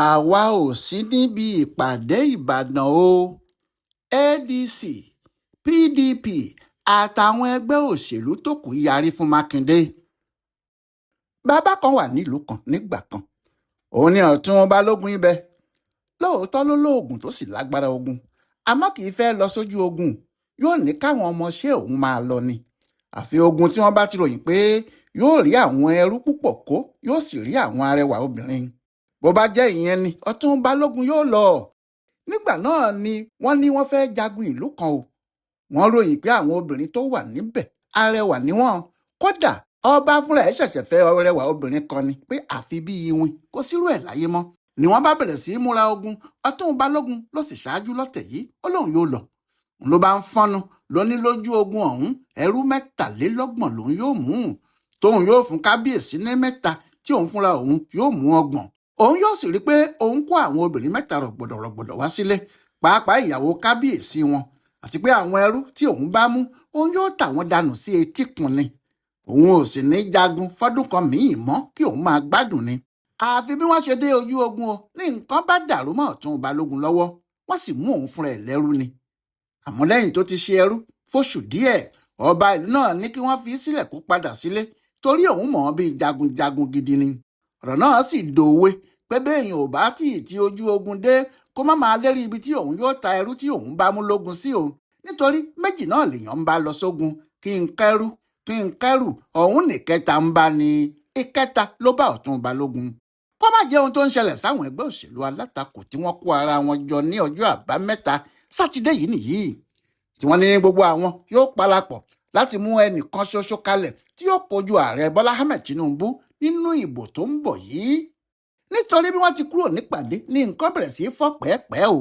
Àwa ò sí níbi ìpàdé Ìbàdàn o, ADC, PDP àtàwọn ẹgbẹ́ òṣèlú tó kù yarí fún Mákindé. Bàbá kan wà nílùú kan nígbà kan, òun ni Ọ̀tún Balógun ibẹ̀. Lóòótọ́ ló lóògùn tó sì lágbára ogun, àmọ́ kì í fẹ́ lọ sójú ogun, yóò ní káwọn ọmọọṣẹ́ òun máa lọ ni. Àfi ogun tí wọ́n bá ti ròyìn pé yóò rí àwọn ẹrú púpọ̀ kó, yóò sì rí àwọn arẹwà obìnrin. Bó bá jẹ́ ìyẹn ni Ọ̀tún Balógun yóò lọ. Nígbà náà ni wọ́n ní wọ́n fẹ́ jagun ìlú kan o. Wọ́n ròyìn pé àwọn obìnrin tó wà níbẹ̀ arẹwà ni wọ́n. Kódà ọba fúnra ẹ̀ ṣẹ̀ṣẹ̀ fẹ́ arẹwà obìnrin kan ni pé àfi bí iwin kò sírú ẹ̀ láyé mọ́. Ni wọ́n bá bẹ̀rẹ̀ sí í múra ogun, Ọ̀tún Balógun ló sì ṣáájú lọ́tẹ̀ yìí, ó lóun yóò lọ. Ló bá ń fọ́nu ló ní lójú ogun ọ̀hún ẹrú 33 lòun yóò mú, tóun yóò fún kábíyèsí ní 3 tí òun fúnra òun yóò mú 30. Òun yóò sì rí pé òun kó àwọn obìnrin 3 rọ̀gbọ̀dọ̀ rọ̀gbọ̀dọ̀ wá sílé, pàápàá ìyàwó kábíyèsí wọn, àti pé àwọn ẹrú tí òun bá mú òun yóò tà wọ́n dànù sí etíkun ni. Òun ò sì ní jagun fọ́dún kan míì mọ́ kí òun máa gbádùn ni. Àfi bí wọ́n ṣe dé ojú ogun o ní nǹkan bá dàrú mọ́ Ọ̀tún Balógun lọ́wọ́, wọ́n sì mú òun fúnra ẹ̀ lẹ́rú ni. Àmọ́ lẹ́yìn tó ti ṣe ẹrú fóṣù díẹ̀, ọba ìlú náà ní kí wọ́n fi sílẹ̀ kó padà sílé torí òun mọ̀ ọ́n bíi jagunjagun gidi ni. Ọ̀rọ̀ náà sì dòwe pé béèyàn ò bá tì í ti ojú ogun dé kó má máa lérí ibi tí òun yóò ta ẹrú tí òun bá mú lógun sí o, nítorí méjì náà lèèyàn ń bá lọ sógun, kí n kẹ́rù kí n kẹ́rù ọ̀hún nìkẹta ń bá ní ìkẹta ló bá Ọ̀tún Balógun. Kó má jẹ́ ohun tó ń ṣẹlẹ̀ sáwọn ẹgbẹ́ òṣèlú alátakò tí wọ́n kó ara wọn jọ ní ọjọ́ àbámẹ́ta sátidé yìí nìyí, tí wọ́n ní gbogbo àwọn yóò parapọ̀ láti mú ẹnìkan ṣoṣo kalẹ̀ tí yóò kojú ààrẹ Bọ́lá Ahmed Tinubu nínú ìbò tó ń bọ̀ yìí. Nítorí bí wọ́n ti kúrò nípàdé ní nǹkan bẹ̀rẹ̀ sí í fọ́ pẹ́ẹ́pẹ́ẹ́ o.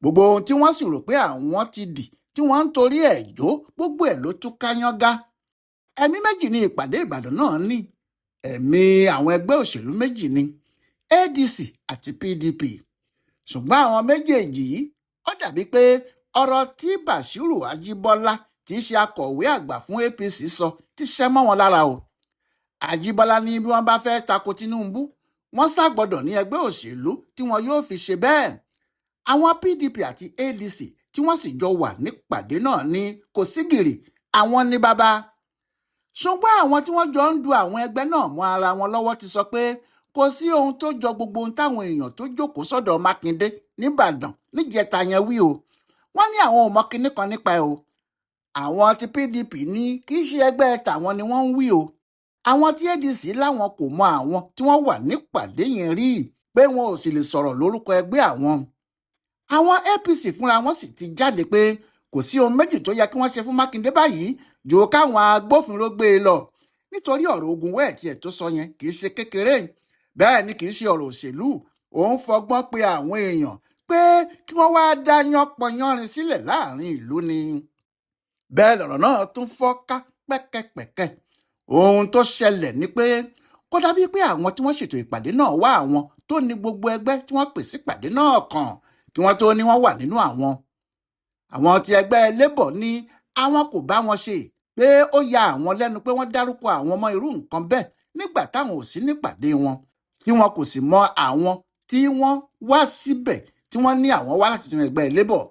Gbogbo ohun tí wọ́n sì rò pé àwọn ti dì tí wọ́n ń torí ẹ̀ jó gbogbo ẹ̀ ló tú káyánga. Ẹ̀mí méjì ni ìpàdé Ìbàdàn náà ní. Ẹ̀mí àwọn ẹgbẹ́ òṣèlú méjì ni, ADC àti PDP. Ṣùgbọ́n àwọn méjèèjì yìí ó dàbí pé ọ̀rọ̀ tí Bashiru Ajíbọ́lá tí í ṣe akọ̀wé àgbà fún APC sọ ti ṣẹ́ mọ́ wọn lára o. Ajíbọ́lá ní bí wọ́n bá fẹ́ tako Tinubu, wọ́n sá gbọ́dọ̀ ní ẹgbẹ́ òṣèlú tí wọn yóò fi ṣe bẹ́ẹ̀. Àwọn PDP àti ADC tí wọ́n sì jọ wà nípàdé náà ní kò sí gìrì, àwọn ní bàbá. Ṣùgbọ́n àwọn tí wọ́n jọ ń du àwọn ẹgbẹ́ náà mọ́ ara wọn lọ́wọ́ ti sọ pé kò sí ohun tó jọ gbogbo ohun táwọn èèyàn tó jókòó sọ́dọ̀ Mákindé nìbàdàn níjẹta yẹn wí o. Wọ́n ní àwọn ò mọ kinní kan nípa ẹ̀ o. Àwọn ti PDP ní kì í ṣe ẹgbẹ́ tàwọn ni wọ́n ń wí o. Àwọn tí ADC láwọn kò mọ àwọn tí wọ́n wà nípàdé yẹn rí, pé wọn ò sì lè sọ̀rọ̀ lórúkọ ẹgbẹ́ àwọn. Àwọn APC fúnra wọn sì ti jáde pé kò sí ohun méjì tó yẹ kí wọ́n ṣe fún Mákindé báyìí jù káwọn agbófinró gbé e lọ. Nítorí ọ̀rọ̀ ogun wẹ́ẹ̀tì ẹ̀ tó sọ yẹn kì í ṣe kékeré, bẹ́ẹ̀ ni kì í ṣe ọ̀rọ̀ òṣèlú. Òun fọgbọ́n pé àwọn èèyàn pé kí wọ́n wá dá yánpọnyánrin sílẹ̀ láàrin ìlú ni. Bẹ́ẹ̀ lọ̀rọ̀ náà tún fọ́ ká pẹ́kẹ́pẹ́kẹ́. Ohun tó ṣẹlẹ̀ ni pé kó dàbí pé àwọn tí wọ́n ṣètò ìpàdé náà wá àwọn tó ní gbogbo ẹgbẹ́ tí wọ́n pè sípàdé náà kàn kí wọ́n tó ní wọ́n wà nínú àwọn. Àwọn ti ẹgbẹ́ Labour ní àwọn kò bá wọn ṣe, pé ó ya àwọn lẹ́nu pé wọ́n dárúkọ àwọn ọmọ irú nǹkan bẹ́ẹ̀ nígbà táwọn ò sí nípàdé wọn, tí wọn kò sì mọ àwọn tí wọ́n wá síbẹ̀ tí wọ́n ní àwọn wá láti tún ẹgbẹ́ Labour.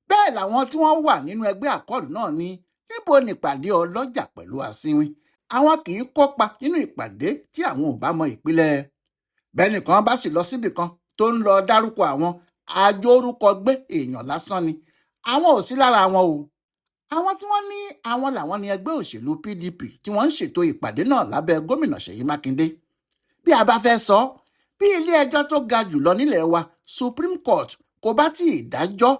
Bẹ́ẹ̀ làwọn tí wọ́n wà nínú ẹgbẹ́ Àkọọ̀dù náà ní níbo nípàdé ọlọ́jà pẹ̀lú asínwín. Àwọn kì í kópa nínú ìpàdé tí àwọn ò bá mọ ìpìlẹ̀. Bẹ́ẹ̀ nìkan bá sì lọ síbì kan tó ń lọ dárúkọ àwọn, àjórúkọ gbé èèyàn lásán ni. Àwọn ò sí lára wọn o. Àwọn tí wọ́n ní àwọn làwọn ní ẹgbẹ́ òṣèlú PDP tí wọ́n ń ṣètò ìpàdé náà lábẹ́ gómìnà Ṣèyí Mákindé. Bí a bá fẹ́ sọ, bí ilé ẹjọ́ tó ga jùlọ nílẹ̀ wa Supreme Court kò bá tí ì dájọ́,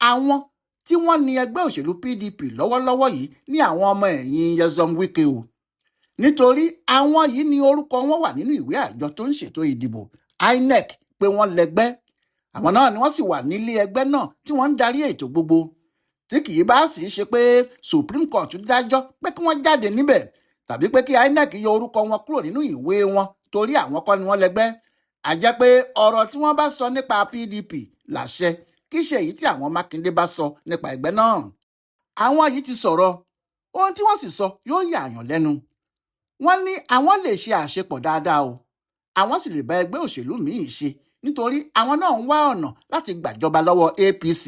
àwọn tí wọ́n ní ẹgbẹ́ òṣèlú PDP lọ́wọ́lọ́wọ́ yìí ní àwọn ọmọ ẹ̀yìn Nyesom Wike o. Nítorí àwọn yìí ní orúkọ wọn wà nínú ìwé àjọ tó ń ṣètò ìdìbò INEC pé wọ́n lẹ́gbẹ́. Àwọn náà ni wọ́n sì wà nílé ẹgbẹ́ náà tí wọ́n ń darí ètò gbogbo. Tí kì í bá sì ṣe pé Supreme Court dájọ́ pé kí wọ́n jáde níbẹ̀ tàbí pé kí INEC yọ orúkọ wọn kúrò nínú ìwé wọn torí àwọn kọ́ ni wọ́n lẹ́gbẹ́. A jẹ́ pé ọ̀rọ̀ tí wọ́n bá sọ nípa PDP làṣẹ, kì í ṣe èyí tí àwọn Mákindé bá sọ nípa ẹgbẹ́ náà. Àwọn yìí ti sọ̀rọ̀, ohun tí wọ́n sì sọ yóò yà àyàn lẹ́nu. Wọ́n ní àwọn lè ṣe àṣepọ̀ dáadáa o, àwọn sì lè bá ẹgbẹ́ òṣèlú míì ṣe Nítorí àwọn náà ń wá ọ̀nà láti gbàjọba lọ́wọ́ APC,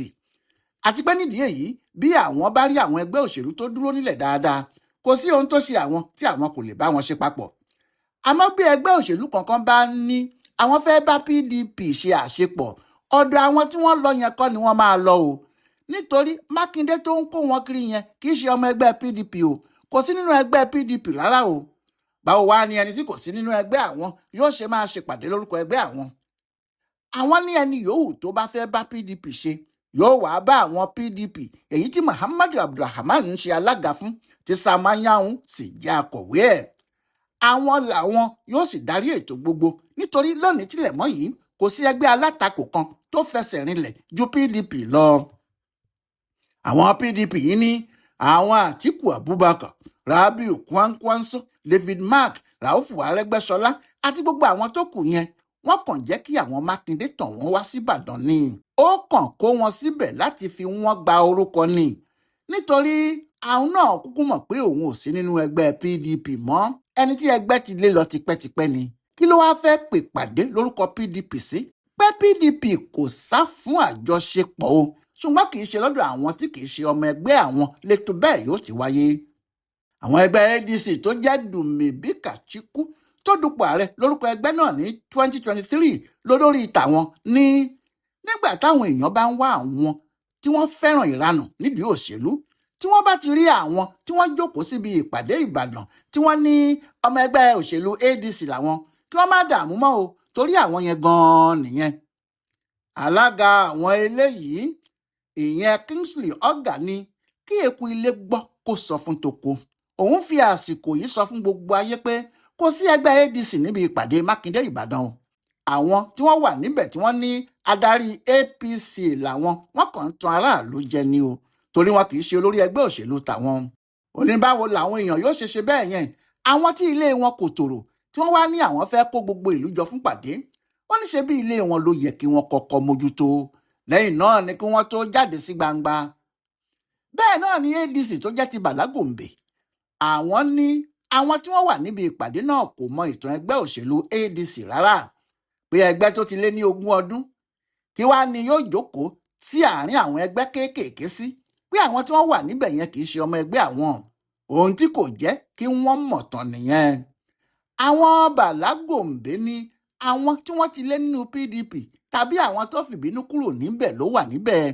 àti pé nídìí èyí, bí àwọn bá rí àwọn ẹgbẹ́ òṣèlú tó dúró nílẹ̀ dáadáa, kò sí ohun tó ṣe àwọn tí àwọn kò lè bá wọn ṣe papọ̀. Àmọ́ bí ẹgbẹ́ òṣèlú kankan bá ní àwọn fẹ́ bá PDP ṣe àṣepọ̀, ọ̀dọ̀ àwọn tí wọ́n lọ yẹn kọ́ ni wọ́n máa lọ o, nítorí Mákindé tó ń kó wọn kiri yẹn kì í ṣe ọmọ ẹgbẹ́ PDP o, kò sí nínú ẹgbẹ́ PDP rárá o. Báwo wá ni ẹni tí kò sí nínú ẹgbẹ́ àwọn yóò ṣe máa ṣèpàdé lórúkọ ẹgbẹ́ àwọn? Àwọn ní ẹni yòówù tó bá fẹ́ bá PDP ṣe yóò wá bá àwọn PDP, èyí tí Muhammadu Abdulrahman ń ṣe alága fún, tí Sam Anyanwu sì jẹ́ akọ̀wé ẹ̀. Àwọn làwọn yóò sì darí ètò gbogbo, nítorí lónìí tilẹ̀ mọ́ yìí, kò sí ẹgbẹ́ alátakò kan tó fẹsẹ̀ rinlẹ̀ ju PDP lọ. Àwọn PDP yìí ní àwọn Àtíkù Abubakar, Rabiu Kwankwanso, David Mark, Raufu Arẹ́gbẹ́ṣọlá àti gbogbo àwọn tó kù yẹn, wọ́n kàn jẹ́ kí àwọn Mákindé tàn wọ́n wá síbàdàn ni. Ó kàn kó wọn síbẹ̀ láti fi wọ́n gba orúkọ ni, nítorí àwọn náà kúkú mọ̀ pé òun ò sí nínú ẹgbẹ́ PDP mọ́. Ẹni tí ẹgbẹ́ ti lé lọ tipẹ́tipẹ́ ni. Kí ló wáá fẹ́ pè pàdé lórúkọ PDP sí? Pé PDP kò sá fún àjọṣepọ̀ o, ṣùgbọ́n kì í ṣe lọ́dọ̀ àwọn tí kì í ṣe ọmọ ẹgbẹ́ àwọn lẹ́tọ́ bẹ́ẹ̀ yóò ti wáyé. Àwọn ẹgbẹ́ ADC tó jẹ́ Dumebi Kachikwu tó dupò ààrẹ lórúkọ ẹgbẹ́ náà ní 2023 lólórí tàwọn ní nígbà táwọn èèyàn bá ń wá àwọn tí wọ́n fẹ́ràn ìranù nídìí òṣèlú, tí wọ́n bá ti rí àwọn tí wọ́n jókòó síbi ìpàdé Ìbàdàn tí wọ́n ní ọmọ ẹgbẹ́ òṣèlú ADC làwọn, kí wọ́n má dààmú mọ́ o, torí àwọn yẹn gan-an nìyẹn. Alága àwọn eléyìí, ìyẹn Kingsley Ogah, ní kí eku ilé gbọ́ kó sọ fún toko. Òun fi àsìkò yìí sọ fún gbogbo ayé pé kò sí ẹgbẹ́ ADC níbi ìpàdé Mákindé Ìbàdàn o. Àwọn tí wọ́n wà níbẹ̀ tí wọ́n ní adarí APC làwọn, wọ́n kàn ń tan aráàlú jẹ ni o, torí wọn kì í ṣe olórí ẹgbẹ́ òṣèlú tàwọn. Oníbàwò làwọn èèyàn yóò ṣe ṣe bẹ́ẹ̀ yẹn? Àwọn tí ilé wọn kò tòrò tí wọ́n wá ní àwọn fẹ́ kó gbogbo ìlú jọ fún pàdé, wọ́n ní ṣe bí ilé wọn ló yẹ kí wọ́n kọ́kọ́ mójútó, lẹ́yìn náà ni kí wọ́n tó jáde sí gbangba. Bẹ́ẹ̀ náà ni ADC tó jẹ́ ti Bàlá Gòǹbè, àwọn ní àwọn tí wọ́n wà níbi ìpàdé náà kò mọ ìtàn ẹgbẹ́ òṣèlú ADC rárá, pé ẹgbẹ́ tó ti lé ní 20 ọdún kí wàá ní yóò jókòó sí àárín àwọn ẹgbẹ́ kéékèèké sí, pé àwọn tí wọ́n wà níbẹ̀ yẹn kì í ṣe ọmọ ẹgbẹ́ àwọn, ohun tí kò jẹ́ kí wọ́n mọ̀ tán nìyẹn. Àwọn Bàlá Gòǹbè ní àwọn tí wọ́n ti lé nínú PDP tàbí àwọn tó fìbínú kúrò níbẹ̀ ló wà níbẹ̀.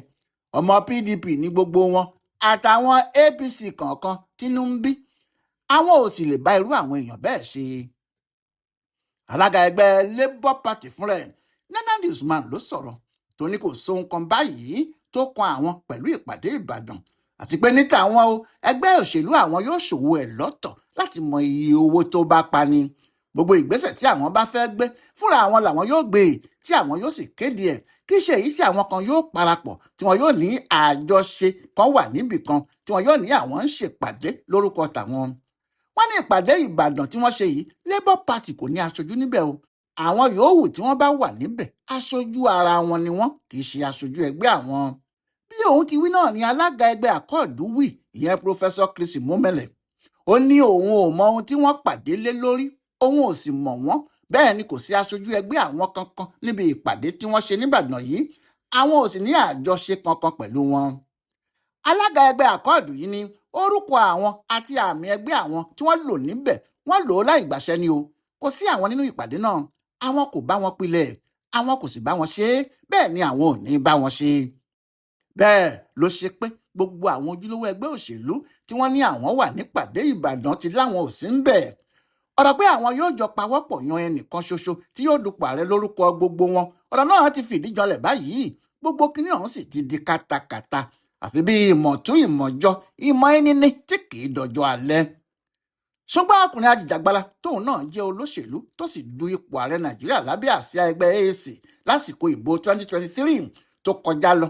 Ọmọ PDP ní gbogbo wọn àtàwọn APC kọ̀ọ̀kan tínú ń bí, àwọn ò sì lè bá irú àwọn èèyàn bẹ́ẹ̀ ṣe. Alága ẹgbẹ́ Labour Party fúnra ẹ̀, Nenadi Usman, ló sọ̀rọ̀ tó ní kò sóhun kan báyìí tó kan àwọn pẹ̀lú ìpàdé Ìbàdàn, àti pé ní tàwọn o, ẹgbẹ́ òṣèlú àwọn yóò ṣòwò ẹ̀ lọ́tọ̀ láti mọ iye owó tó bá pa ni. Gbogbo ìgbésẹ̀ tí àwọn bá fẹ́ gbé fúnra àwọn làwọn yóò gbé, tí àwọn yóò sì kéde ẹ̀. Kì í ṣe èyí sí àwọn kan yóò parapọ̀ tí wọn yóò ní àjọṣe kan wà níbì kan tí wọn yóò ní àwọn ń ṣèpàdé lórúkọ tàwọn. Wọ́n ní ìpàdé Ìbàdàn tí wọ́n ṣe yìí, Labour Party kò ní aṣojú níbẹ̀ o. Àwọn yòówù tí wọ́n bá wà níbẹ̀, aṣojú ara wọn ni wọ́n, kì í ṣe aṣojú ẹgbẹ́ àwọn. Bí òun ti wí náà ni alága ẹgbẹ́ Accord wí, ìyẹn Professor Chris Mumele. Ó ní òun ò mọ ohun tí wọ́n pàdé lé lórí, òun ò sì mọ̀ wọ́n. Bẹ́ẹ̀ ni kò sí aṣojú ẹgbẹ́ àwọn kankan níbi ìpàdé tí wọ́n ṣe níbàdàn yìí, àwọn ò sì ní àjọṣe kankan pẹ̀lú wọn. Alága ẹgbẹ́ Accord yìí ní orúkọ àwọn àti àmì ẹgbẹ́ àwọn tí wọ́n lò níbẹ̀, wọ́n lò ó láì gbàṣẹ ni o. Kò sí àwọn nínú ìpàdé náà, àwọn kò bá wọn pilẹ̀, àwọn kò sì bá wọn ṣe é, bẹ́ẹ̀ ni àwọn ò ní bá wọn ṣe. Bẹ́ẹ̀ ló ṣe pé gbogbo àwọn ojúlówó ẹgbẹ́ òṣèlú tí wọ́n ní àwọn wà nípàdé Ìbàdàn ti láwọn ò sí ń bẹ̀. Ọ̀rọ̀ pé àwọn yóò jọ pawọ́pọ̀ yan ẹnìkan ṣoṣo tí yóò dupò ààrẹ lórúkọ gbogbo wọn, ọ̀rọ̀ náà ti fìdí janlẹ̀ báyìí. Gbogbo kinní ọ̀hún sì ti di katakata, àfi bí ìmọ̀tún ìmọ̀jọ ìmọ̀ ẹni ní tí kì í dọjọ́ alẹ́. Ṣùgbọ́n ọkùnrin ajìjàgbara tóun náà jẹ́ olóṣèlú tó sì du ipò ààrẹ Nàìjíríà lábẹ́ àsíá ẹgbẹ́ AAC lásìkò ìbò 2023 tó kọjá lọ,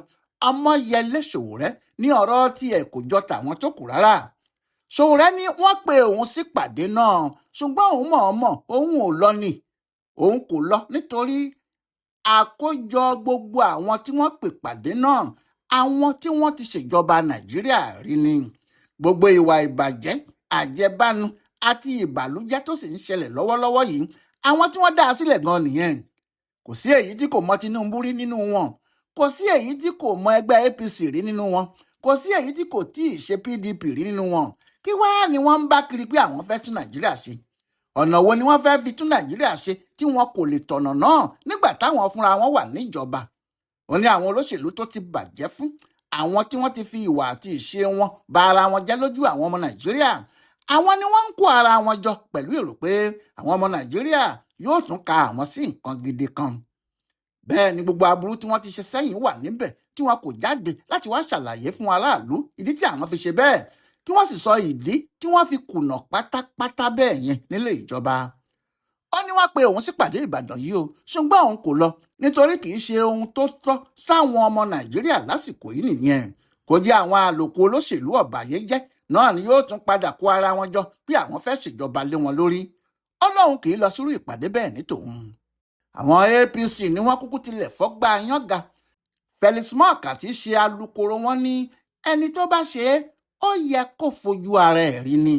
Ọmọyẹlé Sowore, ní ọ̀rọ̀ tiẹ̀ kò jọ tàwọn tó kù rárá. Sowore ní wọ́n pe òun sípàdé náà, ṣùgbọ́n òun mọ̀ọ́mọ̀ òun ò lọ ni. Òun kò lọ nítorí àkójọ gbogbo àwọn tí wọ́n pè pàdé náà, àwọn tí wọ́n ti ṣèjọba Nàìjíríà rí ni. Gbogbo ìwà ìbàjẹ́, àjẹbánu àti ìbàlújẹ́ tó sì ń ṣẹlẹ̀ lọ́wọ́lọ́wọ́ yìí, àwọn tí wọ́n dá a sílẹ̀ gan nìyẹn. Kò Kò sí èyí tí kò mọ Tinubu rí nínú wọn, kò sí èyí tí kò mọ ẹgbẹ́ APC rí nínú wọn, kò sí èyí tí kò tíì ṣe PDP rí nínú wọn. Kí wáá ni wọ́n ń bá kiri pé àwọn fẹ́ tún Nàìjíríà ṣe? Ọ̀nà wo ni wọ́n fẹ́ fi tún Nàìjíríà ṣe tí wọn kò lè tọ̀nà náà nígbà táwọn fúnra wọn wà níjọba? Ó ní àwọn olóṣèlú tó ti bàjẹ́ fún àwọn tí wọ́n ti fi ìwà àti ìṣe wọn ba ara wọn jẹ́ lójú àwọn ọmọ Nàìjíríà, àwọn ni wọ́n ń kó ara wọn jọ pẹ̀lú èrò pé àwọn ọmọ Nàìjíríà yóò tún ka àwọn sí nǹkan gidi kan. Bẹ́ẹ̀ ni gbogbo aburú tí wọ́n ti ṣe sẹ́yìn wà níbẹ̀ tí wọn kò jáde láti wá ṣàlàyé fún aráàlú ìdí tí àwọn fi ṣe bẹ́ẹ̀, kí wọ́n sì sọ ìdí tí wọ́n fi kùnà pátápátá bẹ́ẹ̀ yẹn nílé ìjọba. Ó ní wọ́n pe òun sípàdé Ìbàdàn yìí o, ṣùgbọ́n òun kò lọ nítorí kì í ṣe ohun tó tọ́ sáwọn ọmọ Nàìjíríà lásìkò yìí nìyẹn. Kò jẹ́ àwọn àlòkù olóṣèlú ọ̀bàyéjẹ́ náà ni yóò tún padà kó ara wọn jọ bí àwọn fẹ́ ṣèjọba lé wọn lórí. Ó lóun kì í lọ sírú ìpàdé bẹ́ẹ̀ ní tòun. Àwọn APC ni wọ́n kúkú tilẹ̀ fọ́gbà yángá. Felix Morka tí í ṣe alukoro wọn ní ẹni tó bá ṣe é ó yẹ kó fojú ara ẹ̀ rí ni,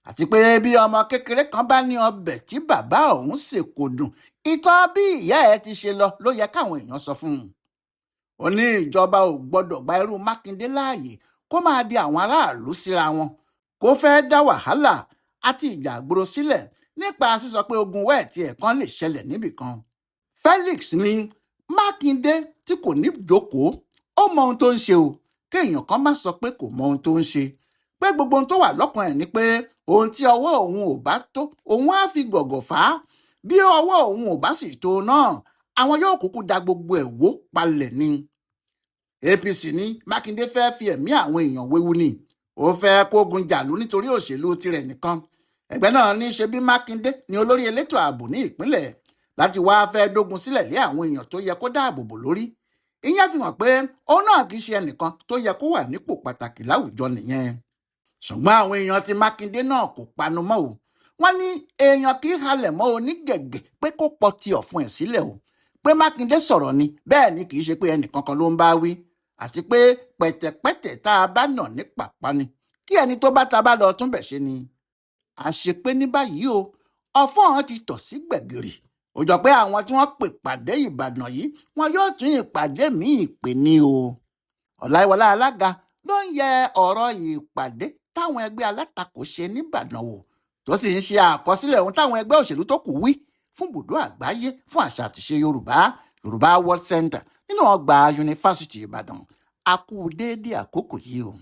àti pé bí ọmọ kékeré kan bá ní ọbẹ̀ tí bàbá òun sè kò dùn, ìtàn bí ìyá ẹ̀ ti ṣe lọ ló yẹ káwọn èèyàn sọ fún un. Ó ní ìjọba ò gbọ́dọ̀ gba irú Mákindé láàyè kó máa di àwọn aráàlú síra wọn, kó fẹ́ dá wàhálà àti ìjà àgbòrò sílẹ̀ nípa sísọ pé ogun wẹ́ẹ̀tì ẹ̀ kan lè ṣẹlẹ̀ níbìkan. Felix ní Mákindé tí kò ní jókòó, ó mọ ohun tó ń ṣe o, kéèyàn kan má sọ pé kò mọ ohun tó ń ṣe, pé gbogbo ohun tó wà lọ́kàn ẹ̀ ni pé ohun tí ọwọ́ òun ò bá tó òun á fi gọ̀gọ̀ fà á, bí ọwọ́ òun ò bá sì tó náà àwọn yóò kúkú da gbogbo ẹ̀ wó palẹ̀ ni. APC ní Mákindé fẹ́ fi ẹ̀mí àwọn èèyàn wéwu ni, ó fẹ́ kógun jàlú nítorí òṣèlú tirẹ̀ nìkan. Ẹgbẹ́ náà ní ṣe bí Mákindé ni olórí elétò ààbò ní ìpínlẹ̀ láti wá fẹ́ dógun sílẹ̀ lé àwọn èèyàn tó yẹ kó dáàbò bò lórí. Ìyẹn fi hàn pé òun náà kì í ṣe ẹnìkan tó yẹ kó wà nípò pàtàkì láwùjọ nìyẹn. Ṣùgbọ́n àwọn èèyàn ti Mákindé náà kò panu mọ́ o. Wọ́n ní èèyàn kì í halẹ̀ mọ́ onígẹ̀gẹ̀ pé kó pọ̀ ti ọ̀fun ẹ̀ sílẹ̀ o, pé Mákindé sọ̀rọ̀ ni, bẹ́ẹ̀ ni kì í ṣe pé ẹnìkankan ló ń bá wí, àti pé pẹ̀tẹ̀pẹ̀tẹ̀ tá a bá nà ní pàpá ni kí ẹni tó bá ta bá lọ túnbẹ̀ ṣe ni. Àṣepé ní báyìí o, ọ̀fọ́n ti tọ̀ sí gbẹ̀gìrì. Ó jọ pé àwọn tí wọ́n pè pàdé Ìbàdàn yìí wọn yóò tún ìpàdé míì pè ní o. Ọláìwọlá Alága ló ń yẹ ọ̀rọ̀ ìpàdé táwọn ẹgbẹ́ alátakò ṣe nìbàdàn wò, tó sì ń ṣe àkọsílẹ̀ ohun táwọn ẹgbẹ́ òṣèlú tó kù wí fún bùdó àgbáyé fún àṣà àtìṣe Yorùbá, Yorùbá World Center nínú ọgbà Yunifásitì Ìbàdàn. A kú déédéé àkókò yìí o.